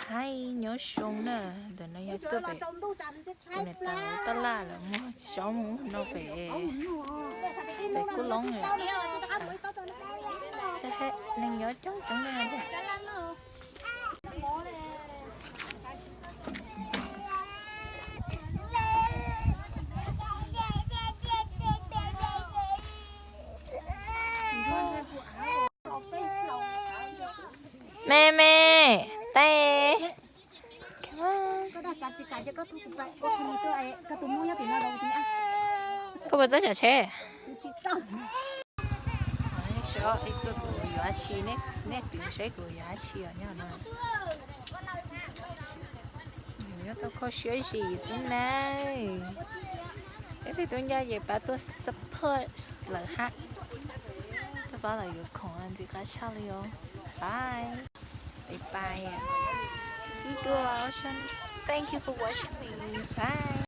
Hais nyob zoo na, ntawm no yog tuaj pem kuv niam tais tab laj lawv muag xyov mus no pem, pem Kub Loob. Saib neeg nyob coob coob na. Me me, teb. Koj puas txawj tsav tsheb? Saib kuv yuav dab tsi, nej twv saib kuv yuav dab tsi os nyob no. Nyob tau kho siab zim xwb na. Ib tug tub ncaj ces pab tuaj support lawm hab. Tuaj pab lawv yuav khoom ntxim qab tshaj li os. Bye. Bye bye. Dua, thank you for watching me. Bye.